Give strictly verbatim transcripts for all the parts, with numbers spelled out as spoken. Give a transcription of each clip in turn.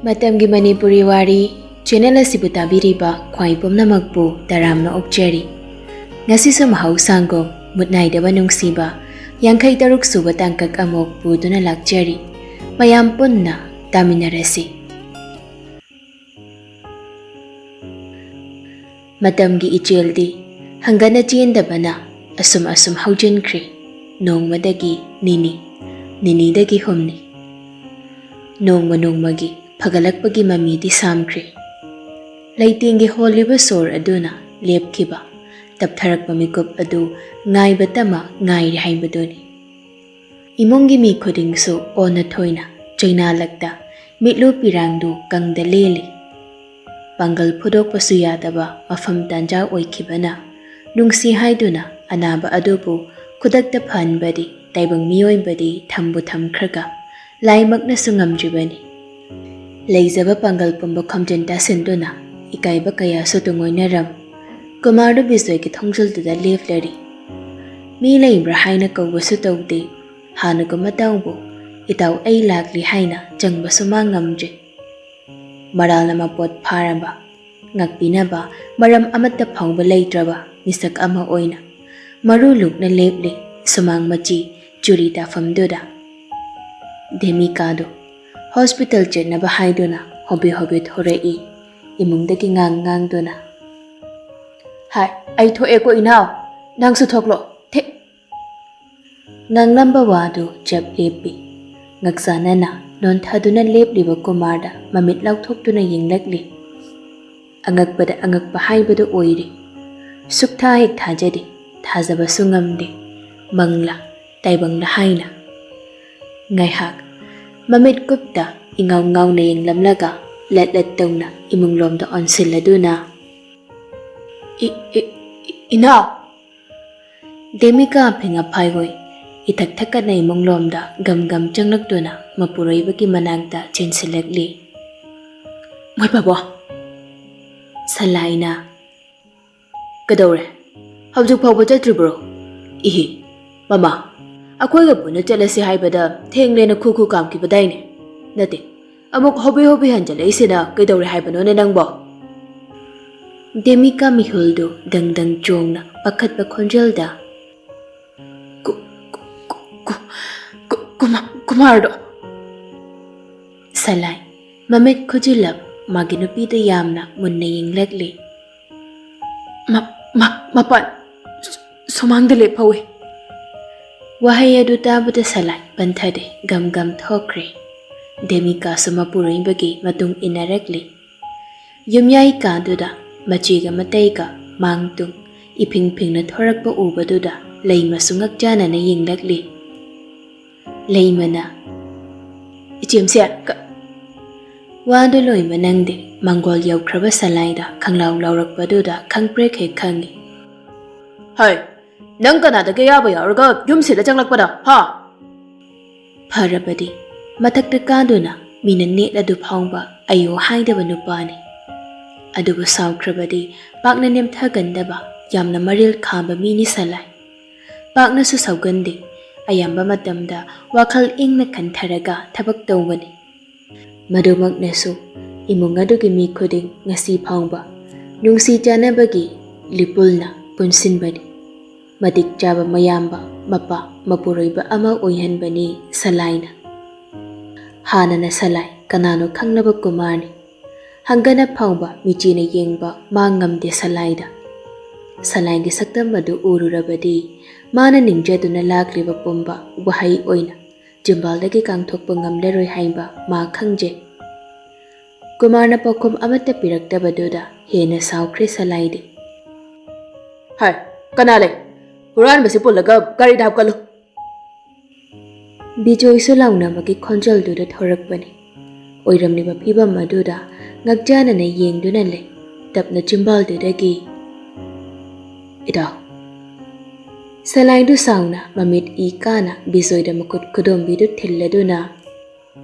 ꯃꯇꯝꯒꯤ ꯃꯅꯤꯄꯨꯔꯤ ꯋꯥꯔꯤ ꯆꯦꯅꯦꯜ ꯑꯁꯤꯕꯨ ꯇꯥꯕꯤꯔꯤꯕ ꯈ꯭ꯋꯥꯏ ꯄꯨꯝꯅꯃꯛꯄꯨ ꯇꯔꯥꯝꯅ ꯑꯣꯛꯆꯔꯤ꯫ ꯉꯁꯤꯁꯨ ꯃꯍꯧꯁꯥꯒꯨꯝ ꯃꯨꯠ ꯅꯥꯏꯗꯕ ꯅꯨꯡꯁꯤꯕ ꯌꯥꯡꯈꯩ ꯇꯔꯨꯛ ꯁꯨꯕ ꯇꯥꯡꯀꯛ ꯑꯃꯨꯛ ꯄꯨꯗꯨꯅ ꯂꯥꯛꯆꯔꯤ꯫ ꯃꯌꯥꯝ ꯄꯨꯟꯅ ꯇꯥꯃꯤꯟꯅꯔꯁꯤ꯫ ꯃꯇꯝꯒꯤ ꯏꯆꯦꯜꯗꯤ ꯍꯪꯒꯠꯅ ꯆꯦꯟꯗꯕꯅ ꯑꯁꯨꯝ ꯑꯁꯨꯝ ꯍꯧꯖꯤꯟꯈ꯭ꯔꯦ꯫ ꯅꯣꯡꯃꯗꯒꯤ ꯅꯤꯅꯤ, ꯅꯤꯅꯤꯗꯒꯤ ꯍꯨꯝꯅꯤ꯫ ꯅꯣꯡꯃ ꯅꯣꯡꯃꯒꯤ ꯐꯒꯠꯂꯛꯄꯒꯤ ꯃꯃꯤꯗꯤ ꯁꯥꯝꯈ꯭ꯔꯦ꯫ ꯂꯩꯇꯦꯡꯒꯤ ꯍꯣꯜꯂꯤꯕ ꯁꯣꯔ ꯑꯗꯨꯅ ꯂꯦꯞꯈꯤꯕ, ꯇꯞꯊꯔꯛꯄ ꯃꯤꯀꯨꯞ ꯑꯗꯨ ꯉꯥꯏꯕꯇꯃꯛ ꯉꯥꯏꯔꯤ ꯍꯥꯏꯕꯗꯨꯅꯤ꯫ ꯏꯃꯨꯡꯒꯤ ꯃꯤ ꯈꯨꯗꯤꯡꯁꯨ ꯑꯣꯟꯅ ꯊꯣꯏꯅ ꯆꯩꯅꯥꯂꯛꯇ ꯃꯤꯠꯂꯨ ꯄꯤꯔꯥꯡꯗꯨ ꯀꯪꯗ ꯂꯦꯜꯂꯤ꯫ ꯄꯥꯡꯒꯜ ꯐꯨꯗꯣꯛꯄꯁꯨ ꯌꯥꯗꯕ ꯃꯐꯝ ꯇꯥꯟꯖꯥ ꯑꯣꯏꯈꯤꯕꯅ, ꯅꯨꯡꯁꯤ ꯍꯥꯏꯗꯨꯅ ꯑꯅꯥꯕ ꯑꯗꯨꯕꯨ ꯈꯨꯗꯛꯇ ꯐꯍꯟꯕꯗꯤ ꯇꯥꯏꯕꯪ ꯃꯤꯑꯣꯏꯕꯗꯤ ꯊꯝꯕꯨ ꯊꯝꯈ꯭ꯔꯒ ꯂꯥꯏꯃꯛꯅꯁꯨ ꯉꯝꯗ꯭ꯔꯤꯕꯅꯤ꯫ ꯂꯩꯖꯕ ꯄꯥꯡꯒꯜ ꯄꯨꯝꯕ ꯈꯣꯝꯖꯤꯟ ꯇꯥꯁꯤꯟꯗꯨꯅ ꯏꯀꯥꯏꯕ ꯀꯌꯥꯁꯨ ꯇꯨꯡꯑꯣꯏꯅꯔꯝ ꯀꯨꯃꯥꯔꯗꯨ ꯕꯤꯖꯣꯏꯒꯤ ꯊꯣꯡꯖꯤꯜꯗꯨꯗ ꯂꯦꯞꯂꯔꯤ꯫ ꯃꯤ ꯂꯩꯕ꯭ꯔꯥ ꯍꯥꯏꯅ ꯀꯧꯕꯁꯨ ꯇꯧꯗꯦ꯫ ꯍꯥꯟꯅꯒꯨꯝ ꯃꯇꯧꯕꯨ "ꯏꯇꯥꯎ, ꯑꯩ ꯂꯥꯛꯂꯤ" ꯍꯥꯏꯅ ꯆꯪꯕꯁꯨ ꯃꯥ ꯉꯝꯗ꯭ꯔꯦ꯫ ꯃꯔꯥꯜꯅ ꯃꯄꯣꯠ ꯐꯥꯔꯕ, ꯉꯥꯛꯄꯤꯅꯕ ꯃꯔꯝ ꯑꯃꯠꯇ ꯐꯥꯎꯕ ꯂꯩꯇ꯭ꯔꯕ ꯃꯤꯁꯛ ꯑꯃ ꯑꯣꯏꯅ ꯃꯔꯨ ꯂꯨꯛꯅ ꯂꯦꯞꯂꯤ ꯁꯨꯃꯥꯡ ꯃꯆꯤ ꯆꯨꯔꯤ ꯇꯥꯐꯝꯗꯨꯗ꯫ ꯗꯦꯃꯤꯀꯥꯗꯨ ꯍꯣꯁꯄꯤꯇꯥꯜ ꯆꯠꯅꯕ ꯍꯥꯏꯗꯨꯅ ꯍꯣꯕꯦ ꯍꯣꯕꯦ ꯊꯣꯔꯛꯏ, ꯏꯃꯨꯡꯗꯒꯤ ꯉꯥꯡ ꯉꯥꯡꯗꯨꯅ꯫ "ꯍꯥꯏ, ꯑꯩ ꯊꯣꯛꯑꯦꯀꯣ ꯏꯅꯥꯎ, ꯅꯪꯁꯨ ꯊꯣꯛꯂꯣ꯫ ꯊꯦ!" ꯉꯥꯡꯂꯝꯕ ꯋꯥꯗꯨ ꯆꯞ ꯂꯦꯞꯄꯤ꯫ ꯉꯛꯆꯥꯅꯅ ꯅꯣꯟꯊꯗꯨꯅ ꯂꯦꯞꯂꯤꯕ ꯀꯨꯃꯥꯔꯗ ꯃꯃꯤꯠ ꯂꯥꯎꯊꯣꯛꯇꯨꯅ ꯌꯦꯡꯂꯛꯂꯤ꯫ ꯑꯉꯛꯄꯗ ꯑꯉꯛꯄ ꯍꯥꯏꯕꯗꯨ ꯑꯣꯏꯔꯦ꯫ ꯁꯨꯛꯊꯥ ꯍꯦꯛ ꯊꯥꯖꯗꯦ, ꯊꯥꯖꯕꯁꯨ ꯉꯝꯗꯦ꯫ ꯃꯪꯂꯥ, ꯇꯥꯏꯕꯪꯂꯥ ꯍꯥꯏꯅ꯫ ꯉꯥꯏꯍꯥꯛ ꯃꯃꯤꯠ ꯀꯨꯞꯇ ꯏꯉꯥꯎ ꯉꯥꯎꯅ ꯌꯦꯡꯂꯝꯂꯒ ꯂꯠ ꯂꯠ ꯇꯧꯅ ꯏꯃꯨꯡꯂꯣꯝꯗ ꯑꯣꯟꯁꯤꯜꯂꯗꯨꯅ, "ꯏ-, ꯏ-, ꯏ-, ꯏꯅꯥꯎ!" ꯗꯦꯃꯤꯀꯥ ꯑꯐꯤꯡ ꯑꯐꯥꯏ ꯍꯣꯏ ꯏꯊꯛ ꯊꯛꯀꯠꯅ ꯏꯃꯨꯡꯂꯣꯝꯗ ꯒꯝ ꯒꯝ ꯆꯪꯂꯛꯇꯨꯅ ꯃꯄꯨꯔꯣꯏꯕꯒꯤ ꯃꯅꯥꯛꯇ ꯆꯦꯟꯁꯤꯜꯂꯛꯂꯤ꯫ "ꯃꯣꯏ ꯄꯥꯕꯣ!" ꯁꯂꯥꯏꯅ, "ꯀꯩꯗꯧꯔꯦ? ꯍꯧꯖꯤꯛ ꯐꯥꯎꯕ ꯆꯠꯇ꯭ꯔꯤꯕ꯭ꯔꯣ? ꯏꯍꯦ, ꯃꯃꯥ, ꯑꯩꯈꯣꯏꯒ ꯄꯨꯟꯅ ꯆꯠꯂꯁꯤ ꯍꯥꯏꯕꯗ ꯊꯦꯡꯂꯦꯅ ꯈꯨ ꯈꯨ ꯀꯥꯝꯈꯤꯕꯗꯥꯏꯅꯦ? ꯅꯠꯇꯦ, ꯑꯃꯨꯛ ꯍꯣꯕꯦ ꯍꯣꯕꯦ ꯍꯟꯖꯜꯂꯛꯏꯁꯤꯅ ꯀꯩꯗꯧꯔꯦ ꯍꯥꯏꯕꯅꯣꯅꯦ ꯅꯪꯕꯣ? ꯗꯦꯃꯤꯀꯥ ꯃꯤꯍꯨꯜꯗꯨ ꯗꯪ ꯗꯪ ꯆꯣꯡꯅ ꯄꯥꯈꯠꯄ ꯈꯣꯟꯖꯦꯜꯗ, "ꯀꯨ-, ꯀꯨ-, ꯀꯨ-, ꯀꯨ-, ꯀꯨꯃꯥ-, ꯀꯨꯃꯥꯔꯗꯣ?" ꯁꯂꯥꯏ ꯃꯃꯤꯠ ꯈꯨꯖꯤꯜꯂꯞ ꯃꯥꯒꯤ ꯅꯨꯄꯤꯗ ꯌꯥꯝꯅ ꯃꯨꯟꯅ ꯌꯦꯡꯂꯛꯂꯤ꯫ "ꯃ-, ꯃ-, ꯃꯄꯥꯟ ꯁꯨ-, ꯁꯨꯃꯥꯡꯗ ꯂꯦꯞꯍꯧꯋꯤ꯫" ꯋꯥꯍꯩ ꯑꯗꯨ ꯇꯥꯕꯗ ꯁꯂꯥꯏ ꯄꯟꯊꯗꯦ, ꯒꯝ ꯒꯝ ꯊꯣꯛꯈ꯭ꯔꯦ꯫ ꯗꯦꯃꯤꯀꯥꯁꯨ ꯃꯄꯨꯔꯣꯏꯕꯒꯤ ꯃꯇꯨꯡ ꯏꯟꯅꯔꯛꯂꯤ꯫ ꯌꯨꯝꯌꯥꯏ ꯀꯥꯗꯨꯗ ꯃꯆꯦꯒ ꯃꯇꯩꯒ ꯃꯥꯡ ꯇꯨꯡ ꯏꯐꯤꯡ ꯐꯤꯡꯅ ꯊꯣꯔꯛꯄ ꯎꯕꯗꯨꯗ ꯂꯩꯃꯁꯨ ꯉꯛꯆꯥꯅꯅ ꯌꯦꯡꯂꯛꯂꯤ꯫ ꯂꯩꯃꯅ, "ꯏꯆꯦꯝꯁꯦ, ꯀ-," ꯋꯥꯗꯨ ꯂꯣꯏꯕ ꯅꯪꯗꯦ, ꯃꯪꯒꯣꯜ ꯌꯧꯈ꯭ꯔꯕ ꯁꯂꯥꯏꯗ ꯈꯪꯂꯥꯎ ꯂꯥꯎꯔꯛꯄꯗꯨꯗ ꯈꯪꯄ꯭ꯔꯦꯛ ꯍꯦꯛ ꯈꯪꯉꯤ꯫ "ꯍꯩ, ꯅꯪ ꯀꯅꯥꯗꯒꯤ ꯑꯌꯥꯕ ꯌꯥꯎꯔꯒ ꯌꯨꯝꯁꯤꯗ ꯆꯪꯂꯛꯄꯗ, ꯍꯥ?" ꯐꯔꯕꯗꯤ ꯃꯊꯛꯇ ꯀꯥꯗꯨꯅ ꯃꯤꯅ ꯅꯦꯠꯂꯗꯨ ꯐꯥꯎꯕ ꯑꯌꯣ ꯍꯥꯏꯗꯕ ꯅꯨꯄꯥꯅꯤ꯫ ꯑꯗꯨꯕꯨ ꯁꯥꯎꯈ꯭ꯔꯕꯗꯤ ꯄꯥꯛꯅ ꯅꯦꯝꯊꯒꯟꯗꯕ ꯌꯥꯝꯅ ꯃꯔꯤꯜ ꯈꯥꯕ ꯃꯤꯅꯤ ꯁꯂꯥꯏ꯫ ꯄꯥꯛꯅꯁꯨ ꯁꯥꯎꯒꯟꯗꯦ꯫ ꯑꯌꯥꯝꯕ ꯃꯇꯝꯗ ꯋꯥꯈꯜ ꯏꯪꯅ ꯈꯟꯊꯔꯒ ꯊꯕꯛ ꯇꯧꯕꯅꯤ꯫ ꯃꯗꯨꯃꯛꯅꯁꯨ ꯏꯃꯨꯡ ꯑꯗꯨꯒꯤ ꯃꯤ ꯈꯨꯗꯤꯡ ꯉꯁꯤ ꯐꯥꯎꯕ ꯅꯨꯡꯁꯤ ꯆꯥꯟꯅꯕꯒꯤ ꯂꯤꯄꯨꯜꯅ ꯄꯨꯟꯁꯤꯟꯕꯅꯤ꯫ ꯃꯇꯤꯛ ꯆꯥꯕ ꯃꯌꯥꯝꯕ, ꯃꯄꯥ, ꯃꯄꯨꯔꯣꯏꯕ ꯑꯃ ꯑꯣꯏꯍꯟꯕꯅꯤ ꯁꯂꯥꯏꯅ꯫ ꯍꯥꯟꯅꯅ ꯁꯂꯥꯏ ꯀꯅꯥꯅꯣ ꯈꯪꯅꯕ ꯀꯨꯃꯥꯔꯅꯤ꯫ ꯍꯪꯒꯅ ꯐꯥꯎꯕ ꯃꯤꯆꯤꯅ ꯌꯦꯡꯕ ꯃꯥ ꯉꯝꯗꯦ ꯁꯂꯥꯏꯗ꯫ ꯁꯂꯥꯏꯒꯤ ꯁꯛꯇꯝ ꯑꯗꯨ ꯎꯔꯨꯔꯕꯗꯤ ꯃꯥꯅ ꯅꯤꯡꯖꯗꯨꯅ ꯂꯥꯛꯂꯤꯕ ꯄꯨꯝꯕ ꯋꯥꯍꯩ ꯑꯣꯏꯅ ꯆꯤꯝꯕꯥꯜꯗꯒꯤ ꯀꯥꯡꯊꯣꯛꯄ ꯉꯝꯂꯔꯣꯏ ꯍꯥꯏꯕ ꯃꯥ ꯈꯪꯖꯩ꯫ ꯀꯨꯃꯥꯔꯅ ꯄꯥꯎꯈꯨꯝ ꯑꯃꯠꯇ ꯄꯤꯔꯛꯇꯕꯗꯨꯗ ꯍꯦꯟꯅ ꯁꯥꯎꯈ꯭ꯔꯦ ꯁꯂꯥꯏꯗꯤ꯫ "ꯍꯥꯏ, ꯀꯅꯥ ꯂꯩ? ꯍꯨꯔꯥꯟꯕꯁꯤ ꯄꯨꯜꯂꯒ ꯒꯥꯔꯤꯗ ꯍꯥꯞꯀꯠꯂꯨ꯫" ꯕꯤꯖꯣꯏꯁꯨ ꯂꯥꯎꯅꯕꯒꯤ ꯈꯣꯟꯖꯦꯜꯗꯨꯗ ꯊꯣꯔꯛꯄꯅꯤ꯫ ꯑꯣꯏꯔꯝꯂꯤꯕ ꯐꯤꯕꯝ ꯑꯗꯨꯗ ꯉꯛꯆꯥꯅꯅ ꯌꯦꯡꯗꯨꯅ ꯂꯩ꯫ ꯇꯞꯅ ꯆꯤꯝꯕꯥꯜꯗꯨꯗꯒꯤ, "ꯏꯇꯥꯎ꯫" ꯁꯂꯥꯏꯗꯨ ꯁꯥꯎꯅ ꯃꯃꯤꯠ ꯏ ꯀꯥꯅ ꯕꯤꯖꯣꯏꯗ ꯃꯈꯨꯠ ꯈꯨꯗꯣꯝꯕꯤꯗꯨ ꯊꯤꯜꯂꯗꯨꯅ,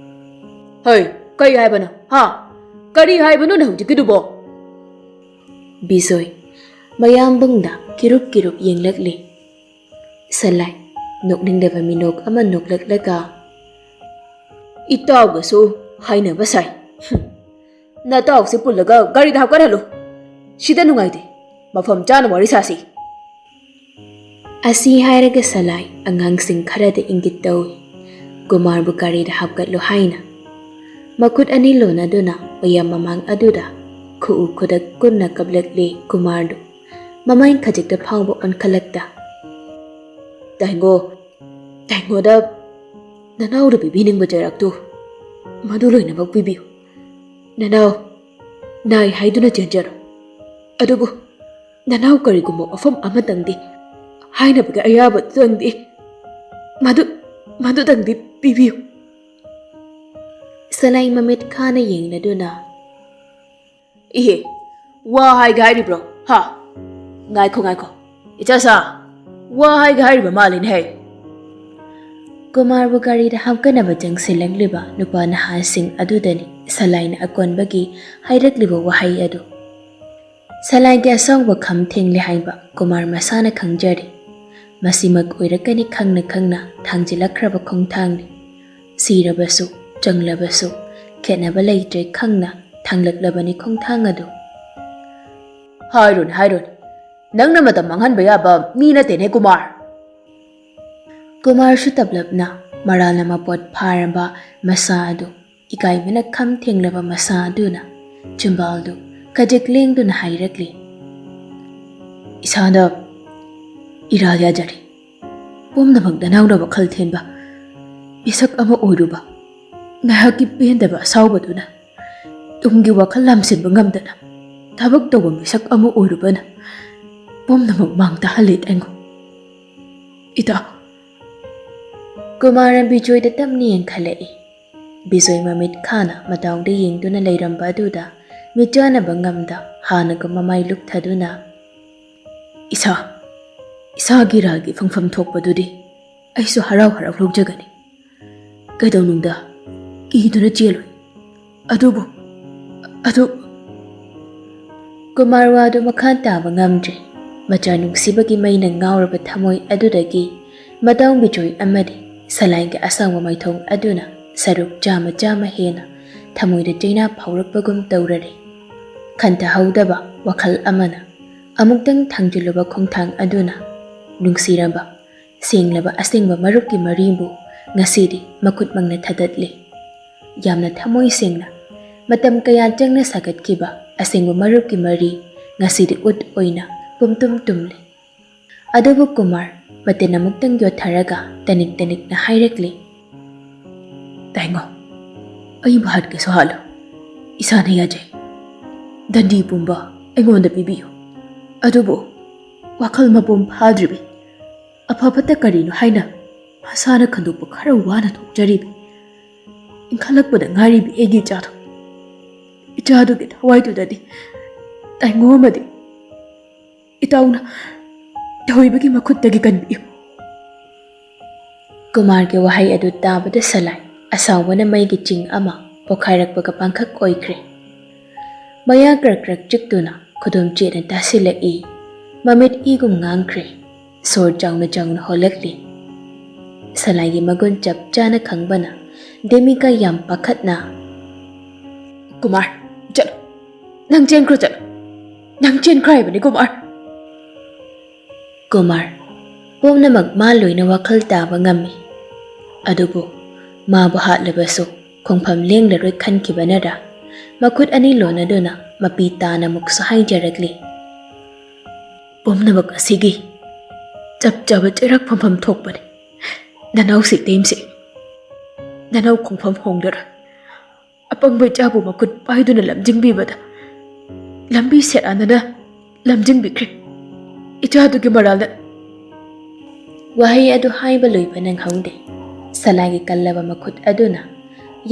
"ꯍꯩ, ꯀꯔꯤ ꯍꯥꯏꯕꯅꯣ? ꯍꯥ? ꯀꯔꯤ ꯍꯥꯏꯕꯅꯣꯅꯦ ꯍꯧꯖꯤꯛꯀꯤꯗꯨꯕꯣ?" ꯕꯤꯖꯣꯏ ꯃꯌꯥꯝꯕꯨꯡꯗ ꯀꯤꯔꯨꯞ ꯀꯤꯔꯨꯞ ꯌꯦꯡꯂꯛꯂꯤ꯫ ꯁꯂꯥꯏ ꯅꯣꯛꯅꯤꯡꯗꯕ ꯃꯤꯅꯣꯛ ꯑꯃ ꯅꯣꯛꯂꯛꯂꯒ, "ꯏꯇꯥꯎꯒꯁꯨ ꯍꯥꯏꯅꯕ ꯁꯥꯏ꯫ ꯍꯨꯝ꯫ ꯅꯇꯥꯎꯁꯦ ꯄꯨꯜꯂꯒ ꯒꯥꯔꯤꯗ ꯍꯥꯞꯀꯠꯍꯜꯂꯨ꯫ ꯁꯤꯗ ꯅꯨꯡꯉꯥꯏꯇꯦ꯫ ꯃꯐꯝ ꯆꯥꯅ ꯋꯥꯔꯤ ꯁꯥꯁꯤ꯫ ꯑꯁꯤ ꯍꯥꯏꯔꯒ ꯁꯂꯥꯏ ꯑꯉꯥꯡꯁꯤꯡ ꯈꯔꯗ ꯏꯪꯒꯤꯠ ꯇꯧꯏ, ꯀꯨꯃꯥꯔꯕꯨ ꯒꯥꯔꯤꯗ ꯍꯥꯞꯀꯠꯂꯨ ꯍꯥꯏꯅ꯫ ꯃꯈꯨꯠ ꯑꯅꯤ ꯂꯣꯟꯅꯗꯨꯅ ꯃꯌꯥꯝ ꯃꯃꯥꯡ ꯑꯗꯨꯗ ꯈꯨꯎ ꯈꯨꯗꯛ ꯀꯨꯟꯅ ꯀꯞꯂꯛꯂꯤ ꯀꯨꯃꯥꯔꯗꯨ꯫ ꯃꯃꯥꯏ ꯈꯖꯤꯛꯇ ꯐꯥꯎꯕ ꯑꯣꯟꯈꯠꯂꯛꯇ꯫ "ꯇꯥꯏꯉꯣ, ꯇꯥꯏꯉꯣꯗ ꯅꯅꯥꯎꯗ ꯄꯤꯕꯤꯅꯤꯡꯕ ꯆꯩꯔꯥꯛꯇꯨ ꯃꯗꯨ ꯂꯣꯏꯅꯃꯛ ꯄꯤꯕꯤꯌꯨ꯫ ꯅꯅꯥꯎ ꯅꯥꯏ ꯍꯥꯏꯗꯨꯅ ꯆꯦꯟꯖꯔꯣ꯫ ꯑꯗꯨꯕꯨ ꯅꯅꯥꯎ ꯀꯔꯤꯒꯨꯝꯕ ꯋꯥꯐꯝ ꯑꯃꯇꯪꯗꯤ, ꯍꯥꯏꯅꯕꯒꯤ ꯑꯌꯥꯕꯗꯨꯇꯪꯗꯤ, ꯃꯗꯨ, ꯃꯗꯨꯇꯪꯗꯤ ꯄꯤꯕꯤꯌꯨ꯫" ꯁꯂꯥꯏ ꯃꯃꯤꯠ ꯈꯥꯅ ꯌꯦꯡꯂꯗꯨꯅ, "ꯏꯍꯦ, ꯋꯥ ꯍꯥꯏꯒꯦ ꯍꯥꯏꯔꯤꯕ꯭ꯔꯣ? ꯍꯥ? ꯉꯥꯏꯈꯣ, ꯉꯥꯏꯈꯣ꯫ ꯏꯆꯥꯁꯥ, ꯋꯥ ꯍꯥꯏꯒꯦ ꯍꯥꯏꯔꯤꯕ ꯃꯥꯜꯂꯤꯅꯦꯍꯦ꯫" ꯀꯨꯃꯥꯔꯕꯨ ꯒꯥꯔꯤꯗ ꯍꯥꯞꯀꯠꯅꯕ ꯆꯪꯁꯤꯜꯂꯛꯂꯤꯕ ꯅꯨꯄꯥ ꯅꯍꯥꯁꯤꯡ ꯑꯗꯨꯗꯅꯤ ꯁꯂꯥꯏꯅ ꯑꯀꯣꯟꯕꯒꯤ ꯍꯥꯏꯔꯛꯂꯤꯕ ꯋꯥꯍꯩ ꯑꯗꯨ꯫ ꯁꯂꯥꯏꯒꯤ ꯑꯁꯥꯎꯕ ꯈꯝ ꯊꯦꯡꯂꯦ ꯍꯥꯏꯕ ꯀꯨꯃꯥꯔ ꯃꯁꯥꯅ ꯈꯪꯖꯔꯤ꯫ ꯃꯁꯤꯃꯛ ꯑꯣꯏꯔꯛꯀꯅꯤ ꯈꯪꯅ ꯈꯪꯅ ꯊꯥꯡꯖꯤꯜꯂꯛꯈ꯭ꯔꯕ ꯈꯣꯡꯊꯥꯡꯅꯤ꯫ ꯁꯤꯔꯕꯁꯨ, ꯆꯪꯂꯕꯁꯨ, ꯈꯦꯠꯅꯕ ꯂꯩꯇ꯭ꯔꯦ ꯈꯪꯅ ꯊꯥꯡꯂꯛꯂꯕꯅꯤ ꯈꯣꯡꯊꯥꯡ ꯑꯗꯨ꯫ "ꯍꯥꯏꯔꯣꯅꯦ, ꯍꯥꯏꯔꯣꯅꯦ꯫ ꯅꯪꯅ ꯃꯇꯝ ꯃꯥꯡꯍꯟꯕ ꯌꯥꯕ ꯃꯤ ꯅꯠꯇꯦꯅꯦ, ꯀꯨꯃꯥꯔ꯫" ꯀꯨꯃꯥꯔꯁꯨ ꯇꯞꯂꯞꯅ ꯃꯔꯥꯜꯅ ꯃꯄꯣꯠ ꯐꯥꯔꯕ ꯃꯁꯥ ꯑꯗꯨ ꯏꯀꯥꯏꯕꯅ ꯈꯝ ꯊꯦꯡꯂꯕ ꯃꯁꯥ ꯑꯗꯨꯅ ꯆꯤꯝꯕꯥꯜꯗꯨ ꯈꯖꯤꯛ ꯂꯦꯡꯗꯨꯅ ꯍꯥꯏꯔꯛꯂꯤ, "ꯏꯁꯥꯗ ꯏꯔꯥꯜ ꯌꯥꯖꯔꯤ꯫ ꯄꯨꯝꯅꯃꯛ ꯅꯅꯥꯎꯅ ꯋꯥꯈꯜ ꯊꯦꯟꯕ ꯃꯤꯁꯛ ꯑꯃ ꯑꯣꯏꯔꯨꯕ ꯉꯥꯏꯍꯥꯛꯀꯤ ꯄꯦꯟꯗꯕ ꯑꯁꯥꯎꯕꯗꯨꯅ ꯇꯨꯡꯒꯤ ꯋꯥꯈꯜ ꯂꯥꯝꯁꯤꯟꯕ ꯉꯝꯗꯅ ꯊꯕꯛ ꯇꯧꯕ ꯃꯤꯁꯛ ꯑꯃ ꯑꯣꯏꯔꯨꯕꯅ ꯄꯨꯝꯅꯃꯛ ꯃꯥꯡ ꯇꯥꯍꯜꯂꯦ ꯇꯥꯏꯉꯣ꯫ ꯏꯇꯥ꯫" ꯀꯨꯃꯥꯔꯅ ꯕꯤꯖꯣꯏꯗ ꯇꯞꯅ ꯌꯦꯡꯈꯠꯂꯛꯏ꯫ ꯕꯤꯖꯣꯏ ꯃꯃꯤꯠ ꯈꯥꯅ ꯃꯇꯥꯎꯗ ꯌꯦꯡꯗꯨꯅ ꯂꯩꯔꯝꯕ ꯑꯗꯨꯗ ꯃꯤꯠ ꯆꯥꯅꯕ ꯉꯝꯗ ꯍꯥꯟꯅꯒ ꯃꯃꯥꯏ ꯂꯨꯞꯊꯗꯨꯅ, "ꯏꯁꯥ, ꯏꯁꯥꯒꯤ ꯏꯔꯥꯜꯒꯤ ꯐꯪꯐꯝ ꯊꯣꯛꯄꯗꯨꯗꯤ ꯑꯩꯁꯨ ꯍꯔꯥꯎ ꯍꯔꯥꯎ ꯂꯧꯖꯒꯅꯤ꯫ ꯀꯩꯗꯧꯅꯨꯡꯗ ꯀꯤꯗꯨꯅ ꯆꯦꯜꯂꯣꯏ꯫ ꯑꯗꯨꯕꯨ, ꯑꯗꯨ..." ꯀꯨꯃꯥꯔ ꯋꯥꯗꯨ ꯃꯈꯥ ꯇꯥꯕ ꯉꯝꯗ꯭ꯔꯦ꯫ ꯃꯆꯥ ꯅꯨꯡꯁꯤꯕꯒꯤ ꯃꯩꯅ ꯉꯥꯎꯔꯕ ꯊꯃꯣꯏ ꯑꯗꯨꯗꯒꯤ ꯃꯇꯥꯎ ꯕꯤꯖꯣꯏ ꯑꯃꯗꯤ ꯁꯂꯥꯏꯒꯤ ꯑꯁꯥꯡꯕ ꯃꯥꯏꯊꯣꯡ ꯑꯗꯨꯅ ꯁꯔꯨꯛ ꯆꯥꯝꯃ ꯆꯥꯝꯃ ꯍꯦꯟꯅ ꯊꯃꯣꯏꯗ ꯆꯩꯅꯥ ꯐꯥꯎꯔꯛꯄꯒꯨꯝ ꯇꯧꯔꯔꯦ꯫ ꯈꯟꯊꯍꯧꯗꯕ ꯋꯥꯈꯜ ꯑꯃꯅ ꯑꯃꯨꯛꯇꯪ ꯊꯥꯡꯖꯤꯜꯂꯨꯕ ꯈꯣꯡꯊꯥꯡ ꯑꯗꯨꯅ ꯅꯨꯡꯁꯤꯔꯕ, ꯁꯦꯡꯂꯕ ꯑꯁꯦꯡꯕ ꯃꯔꯨꯞꯀꯤ ꯃꯔꯤꯕꯨ ꯉꯁꯤꯗꯤ ꯃꯈꯨꯠꯃꯛꯅ ꯊꯗꯠꯂꯤ꯫ ꯌꯥꯝꯅ ꯊꯃꯣꯏ ꯁꯦꯡꯅ, ꯃꯇꯝ ꯀꯌꯥ ꯆꯪꯅ ꯁꯥꯒꯠꯈꯤꯕ ꯑꯁꯦꯡꯕ ꯃꯔꯨꯞꯀꯤ ꯃꯔꯤ ꯉꯁꯤꯗꯤ ꯎꯠ ꯑꯣꯏꯅ ꯄꯨꯝꯇꯨꯝ ꯇꯨꯝꯂꯦ꯫ ꯑꯗꯨꯕꯨ ꯀꯨꯃꯥꯔ ꯃꯇꯤꯟ ꯑꯃꯨꯛꯇꯪ ꯌꯣꯠꯊꯔꯒ ꯇꯅꯤꯛ ꯇꯅꯤꯛꯅ ꯍꯥꯏꯔꯛꯂꯤ, "ꯇꯥꯏꯉꯣ, ꯑꯩ ꯚꯥꯠꯀꯤꯁꯨ ꯍꯥꯠꯂꯨ, ꯏꯁꯥꯅ ꯌꯥꯖꯩ꯫ ꯗꯟꯗꯤ ꯄꯨꯝꯕ ꯑꯩꯉꯣꯟꯗ ꯄꯤꯕꯤꯌꯨ꯫ ꯑꯗꯨꯕꯨ ꯋꯥꯈꯜ ꯃꯄꯨꯡ ꯐꯥꯗ꯭ꯔꯤꯕꯤ, ꯑꯐ ꯐꯠꯇ ꯀꯔꯤꯅꯣ ꯍꯥꯏꯅ ꯃꯁꯥꯅ ꯈꯟꯗꯣꯛꯄ ꯈꯔ ꯋꯥꯅ ꯊꯣꯛꯆꯔꯤꯕꯤ, ꯏꯟꯈꯠꯂꯛꯄꯗ ꯉꯥꯏꯔꯤꯕꯤ ꯑꯩꯒꯤ ꯏꯆꯥꯗꯣ, ꯏꯆꯥꯗꯨꯒꯤ ꯊꯋꯥꯏꯗꯨꯗꯗꯤ ꯇꯥꯏꯉꯣ ꯑꯃꯗꯤ ꯏꯇꯥꯎꯅ ꯊꯣꯏꯕꯒꯤ ꯃꯈꯨꯠꯇꯒꯤ ꯀꯟꯕꯤꯌꯨ꯫" ꯀꯨꯃꯥꯔꯒꯤ ꯋꯥꯍꯩ ꯑꯗꯨ ꯇꯥꯕꯗ ꯁꯂꯥꯏ ꯑꯁꯥꯎꯕꯅ ꯃꯩꯒꯤ ꯆꯤꯡ ꯑꯃ ꯄꯣꯈꯥꯏꯔꯛꯄꯒ ꯄꯥꯡꯈꯛ ꯑꯣꯏꯈ꯭ꯔꯦ꯫ ꯃꯌꯥ ꯀ꯭ꯔꯛ ꯀ꯭ꯔꯛ ꯆꯤꯛꯇꯨꯅ ꯈꯨꯗꯣꯝ ꯆꯦꯠꯅ ꯇꯥꯁꯤꯜꯂꯛꯏ꯫ ꯃꯃꯤꯠ ꯏꯒꯨꯝ ꯉꯥꯡꯈ꯭ꯔꯦ꯫ ꯁꯣꯔ ꯆꯥꯎꯅ ꯆꯥꯎꯅ ꯍꯣꯜꯂꯛꯂꯤ꯫ ꯁꯂꯥꯏꯒꯤ ꯃꯒꯨꯟ ꯆꯞ ꯆꯥꯅ ꯈꯪꯕꯅ ꯗꯦꯃꯤꯀꯥ ꯌꯥꯝ ꯄꯥꯈꯠꯅ, "ꯀꯨꯃꯥꯔ, ꯆꯠꯂꯣ꯫ ꯅꯪ ꯆꯦꯟꯈ꯭ꯔꯣ, ꯆꯠꯂꯣ꯫ ꯅꯪ ꯆꯦꯟꯈ꯭ꯔꯣ ꯍꯥꯏꯕꯅꯤ, ꯀꯨꯃꯥꯔ꯫" ꯀꯨꯃꯥꯔ, ꯄꯨꯝꯅꯃꯛ ꯃꯥ ꯂꯣꯏꯅ ꯋꯥꯈꯜ ꯇꯥꯕ ꯉꯝꯃꯤ꯫ ꯑꯗꯨꯕꯨ ꯃꯥꯕꯨ ꯍꯥꯠꯂꯕꯁꯨ ꯈꯣꯡꯐꯝ ꯂꯦꯡꯂꯔꯣꯏ ꯈꯟꯈꯤꯕꯅꯔ, ꯃꯈꯨꯠ ꯑꯅꯤ ꯂꯣꯟꯅꯗꯨꯅ ꯃꯄꯤ ꯇꯥꯅ ꯑꯃꯨꯛꯁꯨ ꯍꯥꯏꯖꯔꯛꯂꯤ, "ꯄꯨꯝꯅꯃꯛ ꯑꯁꯤꯒꯤ ꯆꯞ ꯆꯥꯕ ꯆꯩꯔꯛ ꯐꯝꯐꯝ ꯊꯣꯛꯄꯅꯤ꯫ ꯅꯅꯥꯎ ꯁꯤꯛꯇꯦꯝꯁꯦ, ꯅꯅꯥꯎ ꯈꯣꯡꯐꯝ ꯍꯣꯡꯂꯔꯣꯏ꯫ ꯑꯄꯪꯕ ꯏꯆꯥꯕꯨ ꯃꯈꯨꯠ ꯄꯥꯏꯗꯨꯅ ꯂꯝꯖꯤꯡꯕꯤꯕꯗ ꯂꯝꯕꯤ ꯁꯦꯔꯥꯟꯅꯅ ꯂꯝꯖꯤꯡꯕꯤꯈ꯭ꯔꯦ꯫ ꯏꯆꯥꯗꯨꯒꯤ ꯃꯔꯥꯜꯅ꯫" ꯋꯥꯍꯩ ꯑꯗꯨ ꯍꯥꯏꯕ ꯂꯣꯏꯕ ꯅꯪꯍꯧꯗꯦ꯫ ꯁꯂꯥꯏꯒꯤ ꯀꯜꯂꯕ ꯃꯈꯨꯠ ꯑꯗꯨꯅ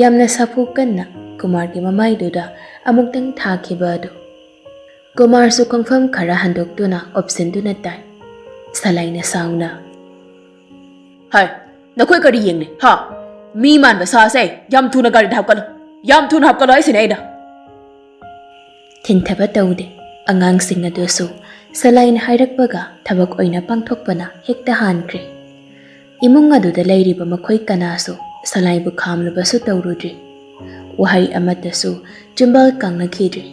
ꯌꯥꯝꯅ ꯁꯥꯐꯨ ꯀꯟꯅ ꯀꯨꯃꯥꯔꯒꯤ ꯃꯃꯥꯏꯗꯨꯗ ꯑꯃꯨꯛꯇꯪ ꯊꯥꯈꯤꯕ ꯑꯗꯨ꯫ ꯀꯨꯃꯥꯔꯁꯨ ꯈꯣꯡꯐꯝ ꯈꯔ ꯍꯟꯗꯣꯛꯇꯨꯅ ꯑꯣꯞꯁꯤꯟꯗꯨꯅ ꯇꯥꯏ꯫ ꯁꯂꯥꯏꯅ ꯁꯥꯎꯅ, "ꯍꯥꯏ, ꯅꯈꯣꯏ ꯀꯔꯤ ꯌꯦꯡꯂꯤ, ꯍꯥ? ꯃꯤ ꯃꯥꯟꯕ ꯁꯥꯁꯦ, ꯌꯥꯝ ꯊꯨꯅ ꯒꯥꯔꯤꯗ ꯍꯥꯞꯀꯠꯂꯨ꯫ ꯌꯥꯝ ꯊꯨꯅ ꯍꯥꯞꯀꯠꯂꯨ ꯍꯥꯏꯁꯤꯅꯦ ꯑꯩꯅ꯫" ꯊꯤꯟꯊꯕ ꯇꯧꯗꯦ꯫ ꯑꯉꯥꯡꯁꯤꯡ ꯑꯗꯨꯁꯨ ꯁꯂꯥꯏꯅ ꯍꯥꯏꯔꯛꯄꯒ ꯊꯕꯛ ꯑꯣꯏꯅ ꯄꯥꯡꯊꯣꯛꯄꯅ ꯍꯦꯛꯇ ꯍꯥꯟꯈ꯭ꯔꯦ꯫ ꯏꯃꯨꯡ ꯑꯗꯨꯗ ꯂꯩꯔꯤꯕ ꯃꯈꯣꯏ ꯀꯅꯥꯁꯨ ꯁꯂꯥꯏꯕꯨ ꯈꯥꯝꯂꯨꯕꯁꯨ ꯇꯧꯔꯨꯗ꯭ꯔꯤ꯫ ꯋꯥꯍꯩ ꯑꯃꯠꯇꯁꯨ ꯆꯤꯝꯕꯥꯜ ꯀꯥꯡꯅꯈꯤꯗ꯭ꯔꯤ꯫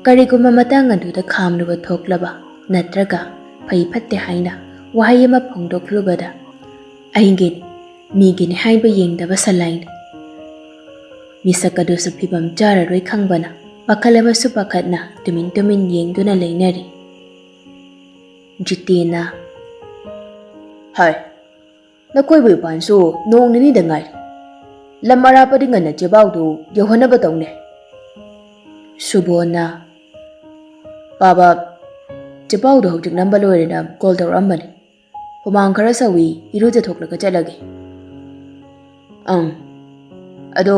ꯀꯔꯤꯒꯨꯝꯕ ꯃꯇꯥꯡ ꯑꯗꯨꯗ ꯈꯥꯝꯂꯨꯕ ꯊꯣꯛꯂꯕ ꯅꯠꯇ꯭ꯔꯒ ꯐꯩ ꯐꯠꯇꯦ ꯍꯥꯏꯅ ꯋꯥꯍꯩ ꯑꯃ ꯐꯣꯡꯗꯣꯛꯂꯨꯕꯗ, "ꯑꯩꯒꯤꯅꯤ, ꯃꯤꯒꯤꯅꯤ" ꯍꯥꯏꯕ ꯌꯦꯡꯗꯕ ꯁꯂꯥꯏꯅꯤ꯫ ꯃꯤꯁꯛ ꯑꯗꯨꯁꯨ ꯐꯤꯕꯝ ꯆꯥꯔꯔꯣꯏ ꯈꯪꯕꯅ ꯄꯥꯈꯠꯂꯕꯁꯨ ꯄꯥꯈꯠꯅ ꯇꯨꯃꯤꯟ ꯇꯨꯃꯤꯟ ꯌꯦꯡꯗꯨꯅ ꯂꯩꯅꯔꯤ꯫ ꯖꯤꯇꯦꯅ, "ꯍꯥꯏ, ꯅꯈꯣꯏꯕꯨ ꯏꯄꯥꯟꯁꯨ ꯅꯣꯡ ꯅꯤꯅꯤꯗ ꯉꯥꯏꯔꯤ꯫ ꯂꯝ ꯑꯔꯥꯞꯄꯗꯤ ꯉꯟꯅ ꯆꯦꯕꯥꯎꯗꯨ ꯌꯧꯍꯟꯅꯕ ꯇꯧꯅꯦ꯫" ꯁꯨꯕꯣꯟꯅ, "ꯄꯥꯕ, ꯆꯦꯕꯥꯎꯗꯣ ꯍꯧꯖꯤꯛ ꯅꯝꯕ ꯂꯣꯏꯔꯦꯅ ꯀꯣꯜ ꯇꯧꯔꯛꯑꯝꯕꯅꯤ꯫ ꯍꯨꯃꯥꯡ ꯈꯔ ꯁꯧꯏ, ꯏꯔꯨꯖꯊꯣꯛꯂꯒ ꯆꯠꯂꯒꯦ꯫" "ꯑꯪ꯫ ꯑꯗꯣ,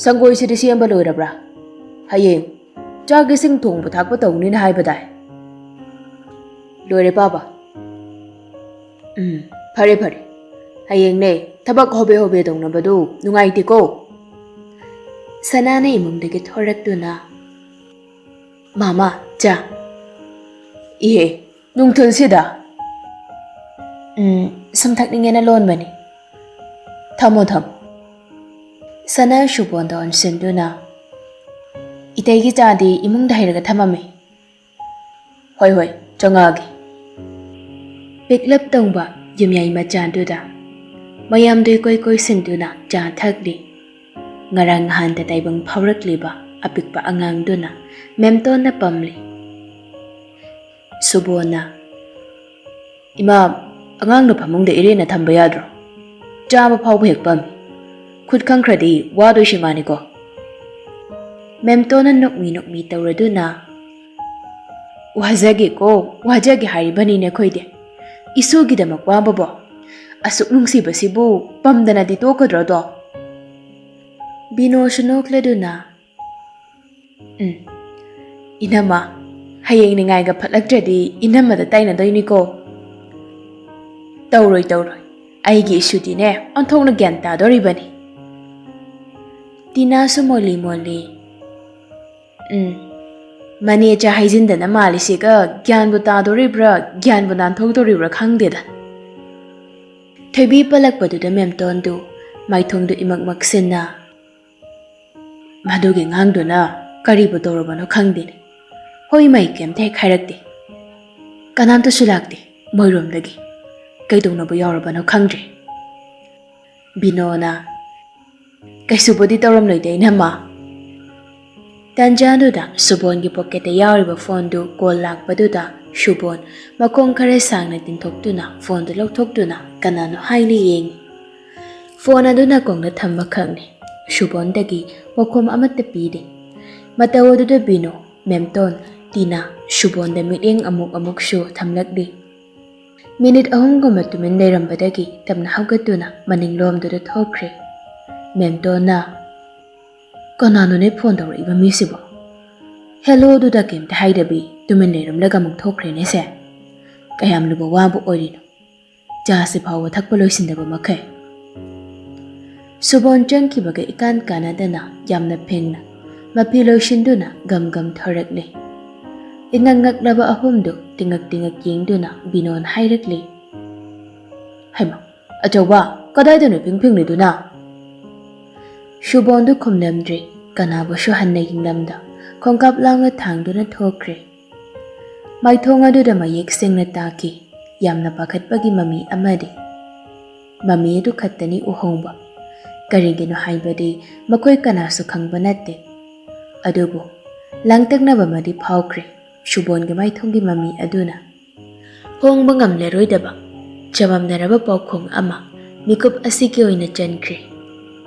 ꯁꯪꯒꯣꯏꯁꯤꯗꯤ ꯁꯦꯝꯕ ꯂꯣꯏꯔꯕ꯭ꯔꯥ? ꯍꯌꯦꯡ ꯆꯥꯛ ꯏꯁꯤꯡ ꯊꯣꯡꯕ ꯊꯥꯛꯄ ꯇꯧꯅꯤꯅ ꯍꯥꯏꯕꯗꯥꯏ?" "ꯂꯣꯏꯔꯦ, ꯄꯥꯕ꯫" "ꯎꯝ, ꯐꯔꯦ, ꯐꯔꯦ꯫ ꯍꯌꯦꯡꯅꯦ, ꯊꯕꯛ ꯍꯣꯕꯦ ꯍꯣꯕꯦ ꯇꯧꯅꯕꯗꯨ ꯅꯨꯡꯉꯥꯏꯇꯦꯀꯣ꯫" ꯁꯅꯥꯅ ꯏꯃꯨꯡꯗꯒꯤ ꯊꯣꯔꯛꯇꯨꯅ, "ꯃꯥꯃꯥ, ꯆꯥ꯫" "ꯏꯍꯦ, ꯅꯨꯡꯊꯤꯜꯁꯤꯗ?" "ꯎꯝ, ꯁꯨꯝ ꯊꯛꯅꯤꯡꯉꯦꯅ ꯂꯣꯟꯕꯅꯤ꯫" "ꯊꯝꯃꯣ, ꯊꯝꯃꯣ꯫" ꯁꯅꯥ ꯁꯨꯕꯣꯟꯗ ꯑꯣꯟꯁꯤꯟꯗꯨꯅ, "ꯏꯇꯩꯒꯤ ꯆꯥꯗꯤ ꯏꯃꯨꯡꯗ ꯍꯩꯔꯒ ꯊꯝꯃꯝꯃꯤ꯫" "ꯍꯣꯏ, ꯍꯣꯏ, ꯆꯪꯉꯛꯑꯒꯦ꯫" ꯄꯤꯛꯂꯞ ꯇꯧꯕ ꯌꯨꯝꯌꯥꯏ ꯃꯆꯥꯗꯨꯗ ꯃꯌꯥꯝꯗꯨ ꯏꯀꯣꯏ ꯀꯣꯏꯁꯤꯟꯗꯨꯅ ꯆꯥ ꯊꯛꯂꯤ꯫ ꯉꯔꯥꯡ ꯅꯍꯥꯟꯗ ꯇꯥꯏꯕꯪ ꯐꯥꯎꯔꯛꯂꯤꯕ ꯑꯄꯤꯛꯄ ꯑꯉꯥꯡꯗꯨꯅ ꯃꯦꯝꯇꯣꯟꯅ ꯄꯝꯂꯤ꯫ ꯁꯨꯕꯣꯟꯅ, "ꯏꯃꯥ, ꯑꯉꯥꯡꯗꯣ ꯐꯃꯨꯡꯗ ꯏꯔꯦꯟꯅ ꯊꯝꯕ ꯌꯥꯗ꯭ꯔꯣ? ꯆꯥꯕ ꯐꯥꯎꯕ ꯍꯦꯛ ꯄꯝꯃꯤ꯫ ꯈꯨꯠ ꯈꯪꯈ꯭ꯔꯗꯤ ꯋꯥꯗꯣꯏꯁꯤ ꯃꯥꯅꯤꯀꯣ꯫" ꯃꯦꯝꯇꯣꯟꯅ ꯅꯣꯛꯃꯤ ꯅꯣꯛꯃꯤ ꯇꯧꯔꯗꯨꯅ, "ꯋꯥꯖꯒꯦꯀꯣ, ꯋꯥꯖꯒꯦ ꯍꯥꯏꯔꯤꯕꯅꯤꯅꯦ ꯑꯩꯈꯣꯏꯗꯤ꯫ ꯏꯁꯨꯒꯤꯗꯃꯛ ꯋꯥꯕꯕꯣ? ꯑꯁꯨꯛ ꯅꯨꯡꯁꯤꯕꯁꯤꯕꯨ ꯄꯝꯗꯅꯗꯤ ꯇꯣꯛꯀꯗ꯭ꯔꯣꯗꯣ?" ꯕꯤꯅꯣꯁꯨ ꯅꯣꯛꯂꯗꯨꯅ, "ꯎꯝ, ꯏꯅꯝꯃ, ꯍꯌꯦꯡ ꯅꯤꯡꯉꯥꯏꯒ ꯐꯠꯂꯛꯇ꯭ꯔꯗꯤ ꯏꯅꯝꯃꯗ ꯇꯥꯏꯅꯗꯣꯏꯅꯤꯀꯣ꯫" "ꯇꯧꯔꯣꯏ, ꯇꯧꯔꯣꯏ꯫ ꯑꯩꯒꯤ ꯏꯁꯨꯗꯤꯅꯦ, ꯑꯣꯟꯊꯣꯛꯅ ꯒ꯭ꯌꯥꯟ ꯇꯥꯗꯣꯔꯤꯕꯅꯤ꯫" ꯇꯤꯅꯥꯁꯨ ꯃꯣꯜꯂꯤ ꯃꯣꯜꯂꯤ, "ꯎꯝ, ꯃꯅꯦꯆꯥ ꯍꯥꯏꯖꯤꯟꯗꯅ ꯃꯥꯜꯂꯤꯁꯤꯒ ꯒ꯭ꯌꯥꯟꯕꯨ ꯇꯥꯗꯣꯔꯤꯕ꯭ꯔꯥ, ꯒ꯭ꯌꯥꯟꯕꯨ ꯅꯥꯟꯊꯣꯛꯇꯣꯔꯤꯕ꯭ꯔꯥ ꯈꯪꯗꯦꯗ꯫" ꯊꯣꯏꯕꯤ ꯄꯜꯂꯛꯄꯗꯨꯗ ꯃꯦꯝꯇꯣꯟꯗꯨ ꯃꯥꯏꯊꯣꯡꯗꯨ ꯏꯃꯛ ꯃꯛꯁꯤꯟꯅ, "ꯃꯗꯨꯒꯤ ꯑꯉꯥꯡꯗꯨꯅ ꯀꯔꯤꯕꯨ ꯇꯧꯔꯕꯅꯣ ꯈꯪꯗꯦꯅꯦ꯫ ꯍꯣꯏ, ꯃꯩ ꯀꯩꯝꯇ ꯍꯦꯛ ꯍꯥꯏꯔꯛꯇꯦ꯫ ꯀꯅꯥꯝꯇꯁꯨ ꯂꯥꯛꯇꯦ ꯃꯣꯏꯔꯣꯝꯗꯒꯤ꯫ ꯀꯩꯗꯧꯅꯕ ꯌꯥꯎꯔꯕꯅꯣ ꯈꯪꯗ꯭ꯔꯦ꯫" ꯕꯤꯅꯣꯅ, "ꯀꯩꯁꯨꯕꯨꯗꯤ ꯇꯧꯔꯝꯂꯣꯏꯗ, ꯏꯅꯝꯃ꯫" ꯇꯥꯟꯖꯥꯗꯨꯗ ꯁꯨꯕꯣꯟꯒꯤ ꯄꯣꯀꯦꯠꯇ ꯌꯥꯎꯔꯤꯕ ꯐꯣꯟꯗꯨ ꯀꯣꯜ ꯂꯥꯛꯄꯗꯨꯗ ꯁꯨꯕꯣꯟ ꯃꯈꯣꯡ ꯈꯔ ꯁꯥꯡꯅ ꯇꯤꯡꯊꯣꯛꯇꯨꯅ ꯐꯣꯟꯗꯨ ꯂꯧꯊꯣꯛꯇꯨꯅ ꯀꯅꯥꯅꯣ ꯍꯥꯏꯅ ꯌꯦꯡꯉꯤ꯫ ꯐꯣꯟ ꯑꯗꯨ ꯅꯥꯀꯣꯡꯗ ꯊꯝꯕꯈꯛꯅꯤ꯫ ꯁꯨꯕꯣꯟꯗꯒꯤ ꯄꯥꯎꯈꯨꯝ ꯑꯃꯠꯇ ꯄꯤꯗꯦ꯫ ꯃꯇꯧ ꯑꯗꯨꯗ ꯕꯤꯅꯣ, ꯃꯦꯝꯇꯣꯟ, ꯇꯤꯅꯥ, ꯁꯨꯕꯣꯟꯗ ꯃꯤꯠꯌꯦꯡ ꯑꯃꯨꯛ ꯑꯃꯨꯛꯁꯨ ꯊꯝꯂꯛꯂꯤ꯫ ꯃꯤꯅꯤꯠ ꯑꯍꯨꯝꯒꯨꯝꯕ ꯇꯨꯃꯤꯟ ꯂꯩꯔꯝꯕꯗꯒꯤ ꯇꯞꯅ ꯍꯧꯒꯠꯇꯨꯅ ꯃꯅꯤꯡꯂꯣꯝꯗꯨꯗ ꯊꯣꯛꯈ꯭ꯔꯦ꯫ ꯃꯦꯝꯇꯣꯟꯅ, "ꯀꯅꯥꯅꯣꯅꯦ ꯐꯣꯟ ꯇꯧꯔꯛꯏꯕ ꯃꯤꯁꯤꯕꯣ? ꯍꯦꯂꯣꯗꯨꯗ ꯀꯩꯝꯇ ꯍꯥꯏꯗꯕꯤ ꯇꯨꯃꯤꯟ ꯂꯩꯔꯝꯂꯒ ꯑꯃꯨꯛ ꯊꯣꯛꯈ꯭ꯔꯦꯅꯦ ꯁꯦ꯫ ꯀꯌꯥꯝ ꯂꯨꯕ ꯋꯥꯕꯨ ꯑꯣꯏꯔꯤꯅꯣ, ꯆꯥꯁꯤ ꯐꯥꯎꯕ ꯊꯛꯄ ꯂꯣꯏꯁꯤꯟꯗꯕ ꯃꯈꯩ?" ꯁꯨꯕꯣꯟ ꯆꯪꯈꯤꯕꯒ ꯏꯀꯥꯟ ꯀꯥꯟꯅꯗꯅ ꯌꯥꯝꯅ ꯐꯤꯡꯅ ꯃꯐꯤ ꯂꯣꯏꯁꯤꯟꯗꯨꯅ ꯒꯝ ꯒꯝ ꯊꯣꯔꯛꯂꯦ꯫ ꯏꯉꯛ ꯉꯛꯂꯕ ꯑꯍꯨꯝꯗꯨ ꯇꯤꯉꯛ ꯇꯤꯉꯛ ꯌꯦꯡꯗꯨꯅ ꯕꯤꯅꯣꯟ ꯍꯥꯏꯔꯛꯂꯤ, "ꯍꯩꯃꯥ, ꯑꯆꯧꯕ, ꯀꯗꯥꯏꯗꯅꯣ ꯏꯐꯤꯡ ꯐꯤꯡꯂꯤꯗꯨꯅ?" ꯁꯨꯕꯣꯟꯗꯨ ꯈꯨꯝꯂꯝꯗ꯭ꯔꯦ꯫ ꯀꯅꯥꯕꯨꯁꯨ ꯍꯟꯅ ꯌꯦꯡꯂꯝꯗ ꯈꯣꯡꯀꯥꯞ ꯂꯥꯎꯅ ꯊꯥꯡꯗꯨꯅ ꯊꯣꯛꯈ꯭ꯔꯦ꯫ ꯃꯥꯏꯊꯣꯡ ꯑꯗꯨꯗ ꯃꯌꯦꯛ ꯁꯦꯡꯅ ꯇꯥꯈꯤ, ꯌꯥꯝꯅ ꯄꯥꯈꯠꯄꯒꯤ ꯃꯃꯤ ꯑꯃꯗꯤ꯫ ꯃꯃꯤ ꯑꯗꯨ ꯈꯛꯇꯅꯤ ꯎꯍꯣꯡꯕ꯫ ꯀꯔꯤꯒꯤꯅꯣ ꯍꯥꯏꯕꯗꯤ ꯃꯈꯣꯏ ꯀꯅꯥꯁꯨ ꯈꯪꯕ ꯅꯠꯇꯦ꯫ ꯑꯗꯨꯕꯨ ꯂꯥꯡꯇꯛꯅꯕ ꯑꯃꯗꯤ ꯐꯥꯎꯈ꯭ꯔꯦ ꯁꯨꯕꯣꯟꯒꯤ ꯃꯥꯏꯊꯣꯡꯒꯤ ꯃꯃꯤ ꯑꯗꯨꯅ꯫ ꯍꯣꯡꯕ ꯉꯝꯂꯔꯣꯏꯗꯕ ꯆꯃꯝꯅꯔꯕ ꯄꯥꯎꯈꯣꯡ ꯑꯃ ꯃꯤꯀꯨꯞ ꯑꯁꯤꯒꯤ ꯑꯣꯏꯅ ꯆꯟꯈ꯭ꯔꯦ꯫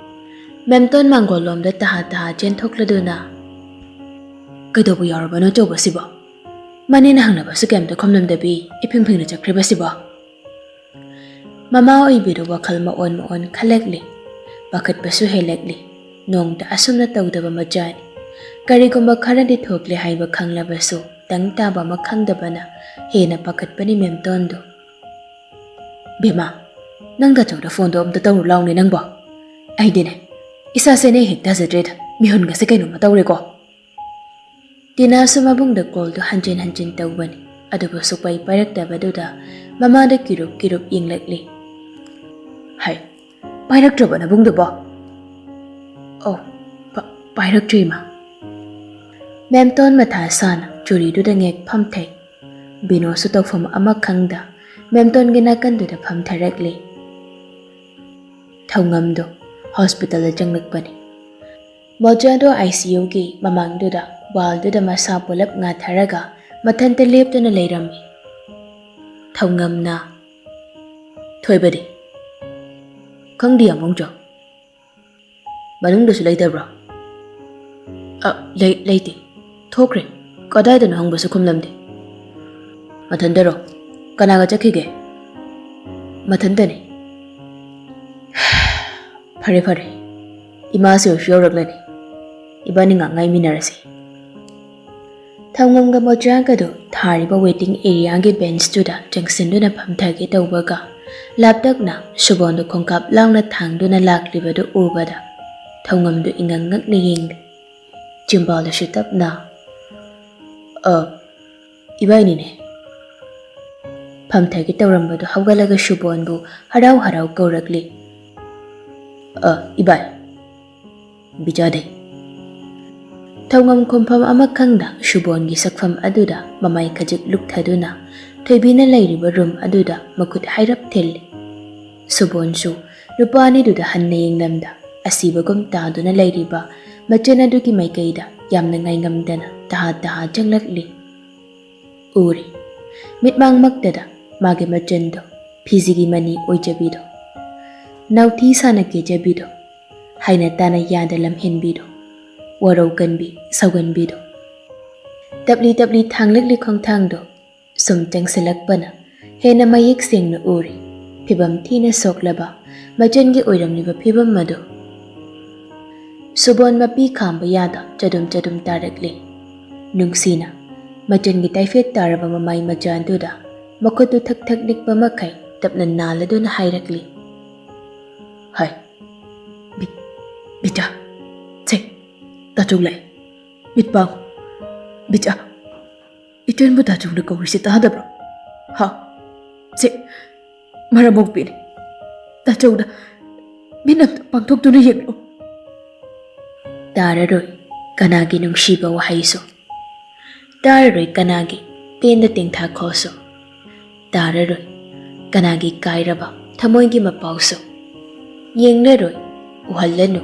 ꯃꯦꯝꯇꯣꯟ ꯃꯥꯡꯒꯣꯜꯂꯣꯝꯗ ꯇꯍꯥ ꯇꯍꯥ ꯆꯦꯟꯊꯣꯛꯂꯗꯨꯅ, "ꯀꯩꯗꯧꯕ ꯌꯥꯎꯔꯕꯅꯣ ꯑꯆꯧꯕꯁꯤꯕꯣ? ꯃꯅꯦꯅ ꯍꯪꯅꯕꯁꯨ ꯀꯩꯝꯇ ꯈꯨꯝꯂꯝꯗꯕꯤ ꯏꯐꯤꯡ ꯐꯤꯡꯅ ꯆꯠꯈ꯭ꯔꯤꯕꯁꯤꯕꯣ?" ꯃꯃꯥ ꯑꯣꯏꯕꯤꯗꯨ ꯋꯥꯈꯜ ꯃꯑꯣꯟ ꯃꯑꯣꯟ ꯈꯜꯂꯛꯂꯤ꯫ ꯄꯥꯈꯠꯄꯁꯨ ꯍꯦꯜꯂꯛꯂꯤ꯫ ꯅꯣꯡꯇ ꯑꯁꯨꯝꯅ ꯇꯧꯗꯕ ꯃꯆꯥꯅꯤ꯫ ꯀꯔꯤꯒꯨꯝꯕ ꯈꯔꯗꯤ ꯊꯣꯛꯂꯦ ꯍꯥꯏꯕ ꯈꯪꯂꯕꯁꯨ ꯇꯪ ꯇꯥꯕ ꯑꯃ ꯈꯪꯗꯕꯅ ꯍꯦꯟꯅ ꯄꯥꯈꯠꯄꯅꯤ ꯃꯦꯝꯇꯣꯟꯗꯨ꯫ "ꯕꯦꯝꯃ, ꯅꯪ ꯗꯥꯆꯧꯗ ꯐꯣꯟꯗꯣ ꯑꯝꯇ ꯇꯧꯔꯨ ꯂꯥꯎꯅꯦ ꯅꯪꯕꯣ꯫ ꯑꯩꯗꯤꯅꯦ, ꯏꯁꯥꯁꯦ ꯅꯦ ꯍꯦꯛ ꯇꯥꯖꯗ꯭ꯔꯦꯗ, ꯃꯤꯍꯨꯟꯒꯁꯦ ꯀꯩꯅꯣꯝꯃ ꯇꯧꯔꯦꯀꯣ꯫" ꯇꯤꯅꯥꯁꯨ ꯃꯕꯨꯡꯗ ꯀꯣꯜꯗꯨ ꯍꯟꯖꯤꯟ ꯍꯟꯖꯤꯟ ꯇꯧꯕꯅꯤ꯫ ꯑꯗꯨꯕꯨ ꯁꯨꯛꯄꯥꯏ ꯄꯥꯏꯔꯛꯇꯕꯗꯨꯗ ꯃꯃꯥꯗ ꯀꯤꯔꯨꯞ ꯀꯤꯔꯨꯞ ꯌꯦꯡꯂꯛꯂꯤ꯫ "ꯍꯩ, ꯄꯥꯏꯔꯛꯇ꯭ꯔꯕ ꯅꯕꯨꯡꯗꯨꯕꯣ?" "ꯑꯧ, ꯄ-, ꯄꯥꯏꯔꯛꯇ꯭ꯔꯤ ꯏꯃꯥ꯫ ꯃꯦꯝꯇꯣꯟ ꯃꯊꯥ ꯁꯥꯅ ꯆꯨꯔꯤꯗꯨꯗ ꯉꯦꯛ ꯐꯝꯊꯩ꯫ ꯕꯤꯅꯣꯁꯨ ꯇꯧꯐꯝ ꯑꯃ ꯈꯪꯗ ꯃꯦꯝꯇꯣꯟꯒꯤ ꯅꯥꯀꯟꯗꯨꯗ ꯐꯝꯊꯔꯛꯂꯤ꯫ ꯊꯧꯉꯝꯗꯣ ꯍꯣꯁꯄꯤꯇꯥꯜꯗ ꯆꯪꯂꯛꯄꯅꯤ꯫ ꯃꯣꯖꯥꯗꯣ ꯑꯥꯏ ꯁꯤ ꯌꯨꯒꯤ ꯃꯃꯥꯡꯗꯨꯗ ꯋꯥꯜꯗꯨꯗ ꯃꯁꯥ ꯄꯨꯂꯞ ꯉꯥꯊꯔꯒ ꯃꯊꯟꯇ ꯂꯦꯞꯇꯨꯅ ꯂꯩꯔꯝꯃꯤ꯫ ꯊꯧꯉꯝꯅ, "ꯊꯣꯏꯕꯗꯤ?" "ꯈꯪꯗꯦ, ꯑꯃꯨꯛ ꯆꯪ꯫ ꯃꯅꯨꯡꯗꯁꯨ ꯂꯩꯇꯕ꯭ꯔꯣ?" "ꯑ, ꯂꯩ-, ꯂꯩꯇꯦ꯫ ꯊꯣꯛꯈ꯭ꯔꯦ꯫ ꯀꯗꯥꯏꯗꯅꯣ ꯍꯪꯕꯁꯨ ꯈꯨꯝꯂꯝꯗꯦ꯫" "ꯃꯊꯟꯇꯔꯣ? ꯀꯅꯥꯒ ꯆꯠꯈꯤꯒꯦ?" "ꯃꯊꯟꯇꯅꯤ꯫" "ꯐꯔꯦ, ꯐꯔꯦ꯫ ꯏꯃꯥꯁꯨ ꯌꯧꯔꯛꯂꯅꯤ꯫ ꯏꯕꯥꯅꯤ ꯉꯥꯛ ꯉꯥꯏꯃꯤꯟꯅꯔꯁꯤ꯫" ꯊꯧꯉꯝꯒ ꯃꯣꯖꯥꯒꯗꯨ ꯊꯥꯔꯤꯕ ꯋꯦꯇꯤꯡ ꯑꯦꯔꯤꯌꯥꯒꯤ ꯕꯦꯟꯁꯇꯨꯗ ꯆꯪꯁꯤꯟꯗꯨꯅ ꯐꯝꯊꯒꯦ ꯇꯧꯕꯒ, ꯂꯥꯞꯇꯛꯅ ꯁꯨꯕꯣꯟꯗꯨ ꯈꯣꯡꯀꯥꯞ ꯂꯥꯎꯅ ꯊꯥꯡꯗꯨꯅ ꯂꯥꯛꯂꯤꯕꯗꯨ ꯎꯕꯗ ꯊꯧꯉꯝꯗꯨ ꯏꯉꯛ ꯉꯛꯅ ꯌꯦꯡꯂꯤ꯫ ꯆꯤꯝꯕꯥꯜꯗꯁꯨ ꯇꯞꯅ, "ꯑ, ꯏꯕꯥꯏꯅꯤꯅꯦ꯫" ꯐꯝꯊꯒꯦ ꯇꯧꯔꯝꯕꯗꯨ ꯍꯧꯒꯠꯂꯒ ꯁꯨꯕꯣꯟꯕꯨ ꯍꯔꯥꯎ ꯍꯔꯥꯎ ꯀꯧꯔꯛꯂꯤ꯫ "ꯑ, ꯏꯕꯥꯏ꯫" "ꯕꯤꯖꯥꯗꯦ꯫" ꯊꯧꯉꯝ ꯈꯨꯝꯐꯝ ꯑꯃ ꯈꯪꯗ ꯁꯨꯕꯣꯟꯒꯤ ꯁꯛꯐꯝ ꯑꯗꯨꯗ ꯃꯃꯥꯏ ꯈꯖꯤꯛ ꯂꯨꯛꯊꯗꯨꯅ ꯊꯣꯏꯕꯤꯅ ꯂꯩꯔꯤꯕ ꯔꯨꯝ ꯑꯗꯨꯗ ꯃꯈꯨꯠ ꯍꯥꯏꯔꯞ ꯊꯤꯜꯂꯤ꯫ ꯁꯨꯕꯣꯟꯁꯨ ꯅꯨꯄꯥ ꯑꯅꯤꯗꯨꯗ ꯍꯟꯅ ꯌꯦꯡꯂꯝꯗ ꯑꯁꯤꯕꯒꯨꯝ ꯇꯥꯗꯨꯅ ꯂꯩꯔꯤꯕ ꯃꯆꯟ ꯑꯗꯨꯒꯤ ꯃꯥꯏꯀꯩꯗ ꯌꯥꯝꯅ ꯉꯥꯏꯉꯝꯗꯅ ꯇꯍꯥ ꯇꯍꯥ ꯆꯪꯂꯛꯂꯤ꯫ ꯎꯔꯤ꯫ ꯃꯤꯠꯃꯥꯡꯃꯛꯇꯗ ꯃꯥꯒꯤ ꯃꯆꯟꯗꯣ, ꯐꯤꯖꯤꯒꯤ ꯃꯅꯤ ꯑꯣꯏꯖꯕꯤꯗꯣ, ꯅꯥꯎꯊꯤ ꯁꯥꯅ ꯀꯦꯖꯕꯤꯗꯣ, ꯍꯥꯏꯅ ꯇꯥꯅ ꯌꯥꯗ ꯂꯝꯍꯦꯟꯕꯤꯗꯣ, ꯋꯥꯔꯧꯒꯟꯕꯤ, ꯁꯧꯒꯟꯕꯤꯗꯣ꯫ ꯇꯞꯂꯤ ꯇꯞꯂꯤ ꯊꯥꯡꯂꯛꯂꯤ ꯈꯣꯡꯊꯥꯡꯗꯣ ꯁꯨꯝ ꯆꯪꯁꯤꯜꯂꯛꯄꯅ ꯍꯦꯟꯅ ꯃꯌꯦꯛ ꯁꯦꯡꯅ ꯎꯔꯤ꯫ ꯐꯤꯕꯝ ꯊꯤꯅ ꯁꯣꯛꯂꯕ ꯃꯆꯟꯒꯤ ꯑꯣꯏꯔꯝꯂꯤꯕ ꯐꯤꯕꯝ ꯑꯗꯨ꯫ ꯁꯨꯕꯣꯟ ꯃꯄꯤ ꯈꯥꯝꯕ ꯌꯥꯗ ꯆꯗꯨꯝ ꯆꯗꯨꯝ ꯇꯥꯔꯛꯂꯤ꯫ ꯅꯨꯡꯁꯤꯅ ꯃꯆꯟꯒꯤ ꯇꯥꯏꯐꯦꯠ ꯇꯥꯔꯕ ꯃꯃꯥꯏ ꯃꯆꯥꯗꯨꯗ ꯃꯈꯨꯠꯇꯨ ꯊꯛ ꯊꯛ ꯅꯤꯛꯄ ꯃꯈꯩ ꯇꯞꯅ ꯅꯥꯜꯂꯗꯨꯅ ꯍꯥꯏꯔꯛꯂꯤ꯫ "ꯍꯥꯏ, ꯕꯤ-, ꯕꯤꯇꯥ, ꯁꯦ, ꯇꯥꯆꯧ ꯂꯥꯛꯑꯦ꯫ ꯃꯤꯠ ꯄꯥꯡꯉꯨ꯫ ꯕꯤꯇꯥ, ꯏꯆꯟꯕꯨ ꯇꯥꯆꯧꯅ ꯀꯧꯔꯤꯁꯦ ꯇꯥꯗꯕ꯭ꯔꯣ? ꯍꯥ? ꯁꯦ, ꯃꯔꯝ ꯃꯣꯛꯄꯤꯅꯦ꯫ ꯇꯥꯆꯧꯗ ꯃꯤꯠ ꯑꯝꯇ ꯄꯥꯡꯊꯣꯛꯇꯨꯅ ꯌꯦꯡꯂꯨ꯫" ꯇꯥꯔꯔꯣꯏ ꯀꯅꯥꯒꯤ ꯅꯨꯡꯁꯤꯕ ꯋꯥꯍꯩꯁꯨ, ꯇꯥꯔꯔꯣꯏ ꯀꯅꯥꯒꯤ ꯄꯦꯟꯗ ꯇꯦꯡꯊꯥꯈꯣꯜꯁꯨ, ꯇꯥꯔꯔꯣꯏ ꯀꯅꯥꯒꯤ ꯀꯥꯏꯔꯕ ꯊꯃꯣꯏꯒꯤ ꯃꯄꯥꯎꯁꯨ꯫ ꯌꯦꯡꯂꯔꯣꯏ, ꯎꯍꯜꯂꯅꯨ,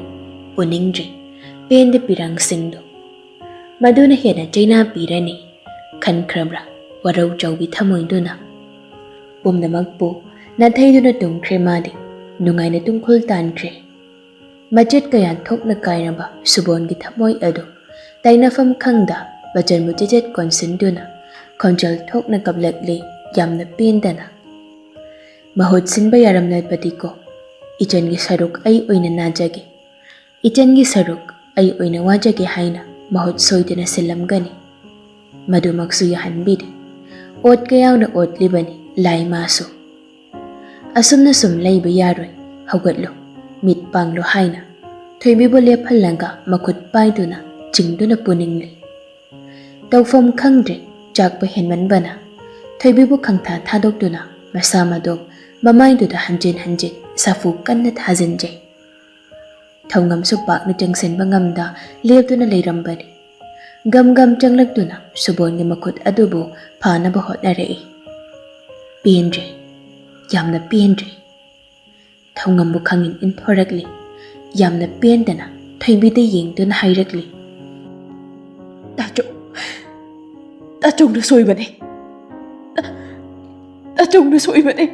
ꯎꯅꯤꯡꯗ꯭ꯔꯦ ꯄꯦꯟꯗ ꯄꯤꯔꯥꯡꯁꯤꯡꯗꯣ꯫ ꯃꯗꯨꯅ ꯍꯦꯟꯅ ꯆꯩꯅꯥ ꯄꯤꯔꯅꯤ ꯈꯟꯈ꯭ꯔꯕ꯭ꯔꯥ ꯋꯥꯔꯧ ꯆꯥꯎꯕꯤ ꯊꯃꯣꯏꯗꯨꯅ? ꯄꯨꯝꯅꯃꯛꯄꯨ ꯅꯥꯊꯩꯗꯨꯅ ꯇꯨꯝꯈ꯭ꯔꯦ ꯃꯥꯗꯤ, ꯅꯨꯡꯉꯥꯏꯅ ꯇꯨꯝꯈꯨꯜ ꯇꯥꯟꯈ꯭ꯔꯦ꯫ ꯃꯆꯦꯠ ꯀꯌꯥ ꯊꯣꯛꯅ ꯀꯥꯏꯔꯕ ꯁꯨꯕꯣꯟꯒꯤ ꯊꯃꯣꯏ ꯑꯗꯨ ꯇꯥꯏꯅꯐꯝ ꯈꯪꯗ ꯕꯆꯟꯕꯨ ꯆꯦꯆꯦꯠ ꯀꯣꯟꯁꯤꯟꯗꯨꯅ ꯈꯣꯟꯖꯦꯜ ꯊꯣꯛꯅ ꯀꯞꯂꯛꯂꯤ ꯌꯥꯝꯅ ꯄꯦꯟꯗꯅ꯫ "ꯃꯍꯨꯠ ꯁꯤꯟꯕ ꯌꯥꯔꯝꯂꯕꯗꯤꯀꯣ, ꯏꯆꯟꯒꯤ ꯁꯔꯨꯛ ꯑꯩ ꯑꯣꯏꯅ ꯅꯥꯖꯒꯦ, ꯏꯆꯟꯒꯤ ꯁꯔꯨꯛ ꯑꯩ ꯑꯣꯏꯅ ꯋꯥꯖꯒꯦ ꯍꯥꯏꯅ ꯃꯍꯨꯠ ꯁꯣꯏꯗꯅ ꯁꯤꯜꯂꯝꯒꯅꯤ꯫ ꯃꯗꯨꯃꯛꯁꯨ ꯌꯥꯍꯟꯕꯤꯗꯦ꯫ ꯑꯣꯠ ꯀꯌꯥꯎꯅ ꯑꯣꯠꯂꯤꯕꯅꯤ ꯂꯥꯏ ꯃꯥꯁꯨ꯫ ꯑꯁꯨꯝꯅ ꯁꯨꯝ ꯂꯩꯕ ꯌꯥꯔꯣꯏ, ꯍꯧꯒꯠꯂꯨ, ꯃꯤꯠ ꯄꯥꯡꯂꯨ" ꯍꯥꯏꯅ ꯊꯣꯏꯕꯤꯕꯨ ꯂꯦꯞꯍꯜꯂꯒ ꯃꯈꯨꯠ ꯄꯥꯏꯗꯨꯅ ꯆꯤꯡꯗꯨꯅ ꯄꯨꯅꯤꯡꯂꯤ꯫ ꯇꯧꯐꯝ ꯈꯪꯗ꯭ꯔꯦ, ꯆꯥꯛꯄ ꯍꯦꯟꯃꯟꯕꯅ ꯊꯣꯏꯕꯤꯕꯨ ꯈꯪꯊꯥ ꯊꯥꯗꯣꯛꯇꯨꯅ ꯃꯁꯥ ꯃꯗꯣ ꯃꯃꯥꯏꯗꯨꯗ ꯍꯟꯖꯤꯟ ꯍꯟꯖꯤꯟ ꯁꯥꯐꯨ ꯀꯟꯅ ꯊꯥꯖꯤꯟꯖꯩ꯫ ꯊꯧꯉꯝꯁꯨ ꯄꯥꯛꯅ ꯆꯪꯁꯤꯟꯕ ꯉꯝꯗ ꯂꯦꯞꯇꯨꯅ ꯂꯩꯔꯝꯕꯅꯤ꯫ ꯒꯝ ꯒꯝ ꯆꯪꯂꯛꯇꯨꯅ ꯁꯨꯕꯣꯟꯒꯤ ꯃꯈꯨꯠ ꯑꯗꯨꯕꯨ ꯐꯥꯅꯕ ꯍꯣꯠꯅꯔꯛꯏ꯫ ꯄꯦꯟꯗ꯭ꯔꯦ, ꯌꯥꯝꯅ ꯄꯦꯟꯗ꯭ꯔꯦ꯫ ꯊꯧꯉꯝꯕꯨ ꯈꯪꯏꯟ ꯏꯟꯊꯣꯔꯛꯂꯤ꯫ ꯌꯥꯝꯅ ꯄꯦꯟꯗꯅ ꯊꯣꯏꯕꯤꯗ ꯌꯦꯡꯗꯨꯅ ꯍꯥꯏꯔꯛꯂꯤ꯫ "ꯇꯥꯆꯧ, ꯇꯥꯆꯧꯅ ꯁꯣꯏꯕꯅꯦ꯫ ꯇꯥ-, ꯇꯥꯆꯧꯅ ꯁꯣꯏꯕꯅꯦ꯫"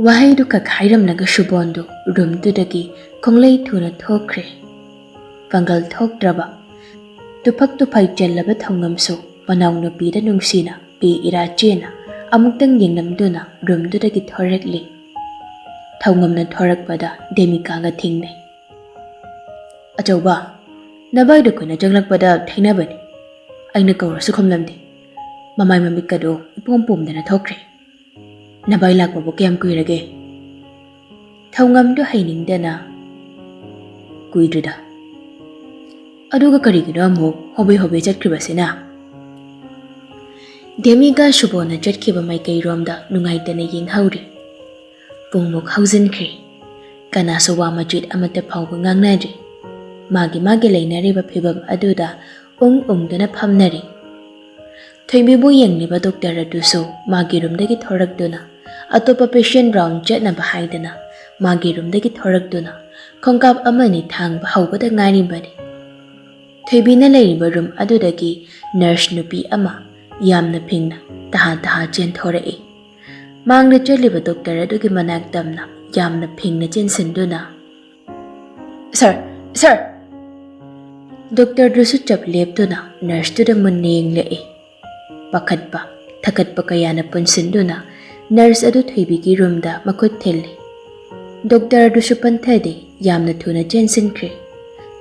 ꯋꯥꯍꯩꯗꯨ ꯈꯛ ꯍꯥꯏꯔꯝꯂꯒ ꯁꯨꯕꯣꯟꯗꯨ ꯔꯨꯝꯗꯨꯗꯒꯤ ꯈꯣꯡꯂꯩ ꯊꯨꯅ ꯊꯣꯛꯈ꯭ꯔꯦ꯫ ꯄꯥꯡꯒꯜ ꯊꯣꯛꯇ꯭ꯔꯕ, ꯇꯨꯐꯛ ꯇꯨꯐꯩ ꯆꯦꯜꯂꯕ ꯊꯧꯉꯝꯁꯨ ꯃꯅꯥꯎꯅꯨꯄꯤꯗ ꯅꯨꯡꯁꯤꯅ ꯄꯤ ꯏꯔꯥ ꯆꯦꯅ ꯑꯃꯨꯛꯇꯪ ꯌꯦꯡꯂꯝꯗꯨꯅ ꯔꯨꯝꯗꯨꯗꯒꯤ ꯊꯣꯔꯛꯂꯤ꯫ ꯊꯧꯉꯝꯅ ꯊꯣꯔꯛꯄꯗ ꯗꯦꯃꯤꯀꯥꯒ ꯊꯦꯡꯅꯩ꯫ "ꯑꯆꯧꯕ, ꯅꯕꯥꯏꯗꯨ ꯀꯨꯏꯅ ꯆꯪꯂꯛꯄꯗ ꯊꯦꯡꯅꯕꯅꯤ꯫ ꯑꯩꯅ ꯀꯧꯔꯁꯨ ꯈꯨꯝꯂꯝꯗꯦ꯫ ꯃꯃꯥꯏ ꯃꯃꯤꯠꯀꯗꯣ ꯏꯄꯣꯝ ꯄꯣꯝꯗꯅ ꯊꯣꯛꯈ꯭ꯔꯦ꯫ ꯅꯕꯥꯏ ꯂꯥꯛꯄꯕꯨ ꯀꯌꯥꯝ ꯀꯨꯏꯔꯒꯦ?" ꯊꯧꯉꯝꯗꯨ ꯍꯩꯅꯤꯡꯗꯅ, "ꯀꯨꯏꯗ꯭ꯔꯤꯗ꯫ ꯑꯗꯨꯒ ꯀꯔꯤꯒꯤꯅꯣ ꯑꯃꯨꯛ ꯍꯣꯕꯦ ꯍꯣꯕꯦ ꯆꯠꯈ꯭ꯔꯤꯕꯁꯤꯅ?" ꯗꯦꯃꯤꯒ ꯁꯨꯕꯣꯟꯅ ꯆꯠꯈꯤꯕ ꯃꯥꯏꯀꯩꯔꯣꯝꯗ ꯅꯨꯡꯉꯥꯏꯇꯅ ꯌꯦꯡꯍꯧꯔꯤ꯫ ꯄꯨꯡꯃꯨꯛ ꯍꯧꯖꯤꯟꯈ꯭ꯔꯦ꯫ ꯀꯅꯥꯁꯨ ꯋꯥ ꯃꯆꯦꯠ ꯑꯃꯠꯇ ꯐꯥꯎꯕ ꯉꯥꯡꯅꯗ꯭ꯔꯤ꯫ ꯃꯥꯒꯤ ꯃꯥꯒꯤ ꯂꯩꯅꯔꯤꯕ ꯐꯤꯕꯝ ꯑꯗꯨꯗ ꯎꯪ ꯎꯪꯗꯨꯅ ꯐꯝꯅꯔꯤ꯫ ꯊꯣꯏꯕꯤꯕꯨ ꯌꯦꯡꯂꯤꯕ ꯗꯣꯛꯇꯔ ꯑꯗꯨꯁꯨ ꯃꯥꯒꯤ ꯔꯨꯝꯗꯒꯤ ꯊꯣꯔꯛꯇꯨꯅ ꯑꯇꯣꯞꯄ ꯄꯦꯁꯦꯟ ꯔꯥꯎꯟ ꯆꯠꯅꯕ ꯍꯥꯏꯗꯅ ꯃꯥꯒꯤ ꯔꯨꯝꯗꯒꯤ ꯊꯣꯔꯛꯇꯨꯅ ꯈꯣꯡꯀꯥꯞ ꯑꯃꯅꯤ ꯊꯥꯡꯕ ꯍꯧꯕꯗ ꯉꯥꯏꯔꯤꯕꯅꯤ꯫ ꯊꯣꯏꯕꯤꯅ ꯂꯩꯔꯤꯕ ꯔꯨꯝ ꯑꯗꯨꯗꯒꯤ ꯅꯔꯁ ꯅꯨꯄꯤ ꯑꯃ ꯌꯥꯝꯅ ꯐꯤꯡꯅ ꯇꯍꯥ ꯇꯍꯥ ꯆꯦꯟꯊꯣꯔꯛꯏ꯫ ꯃꯥꯡꯗ ꯆꯠꯂꯤꯕ ꯗꯣꯛꯇꯔ ꯑꯗꯨꯒꯤ ꯃꯅꯥꯛ ꯇꯝꯅ ꯌꯥꯝꯅ ꯐꯤꯡꯅ ꯆꯦꯟꯁꯤꯟꯗꯨꯅ, "ꯁꯥꯔ, ꯁꯥꯔ!" ꯗꯣꯛꯇꯔꯗꯨꯁꯨ ꯆꯞ ꯂꯦꯞꯇꯨꯅ ꯅꯔꯁꯇꯨꯗ ꯃꯨꯟꯅ ꯌꯦꯡꯂꯛꯏ꯫ ꯄꯥꯈꯠꯄ, ꯊꯀꯠꯄ ꯀꯌꯥꯅ ꯄꯨꯟꯁꯤꯟꯗꯨꯅ ꯅꯔꯁ ꯑꯗꯨ ꯊꯣꯏꯕꯤꯒꯤ ꯔꯨꯝꯗ ꯃꯈꯨꯠ ꯊꯤꯜꯂꯤ꯫ ꯗꯣꯛꯇꯔꯗꯨꯁꯨ ꯄꯟꯊꯗꯦ, ꯌꯥꯝꯅ ꯊꯨꯅ ꯆꯦꯟꯁꯤꯟꯈ꯭ꯔꯦ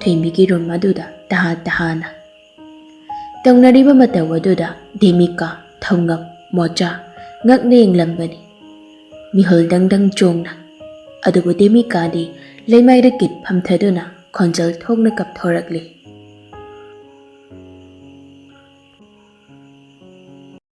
ꯊꯣꯏꯕꯤꯒꯤ ꯔꯨꯝ ꯑꯗꯨꯗ ꯇꯍꯥ ꯇꯍꯥꯅ꯫ ꯇꯧꯅꯔꯤꯕ ꯃꯇꯧ ꯑꯗꯨꯗ ꯗꯦꯃꯤꯀꯥ, ꯊꯧꯉꯝ, ꯃꯣꯆꯥ ꯉꯛꯅ ꯌꯦꯡꯂꯝꯕꯅꯤ, ꯃꯤꯍꯨꯜ ꯗꯪ ꯗꯪ ꯆꯣꯡꯅ꯫ ꯑꯗꯨꯕꯨ ꯗꯦꯃꯤꯀꯥꯗꯤ ꯂꯩꯃꯥꯏꯗ ꯀꯤꯠ ꯐꯝꯊꯗꯨꯅ ꯈꯣꯟꯖꯦꯜ ꯊꯣꯛꯅ ꯀꯞꯊꯣꯔꯛꯂꯤ꯫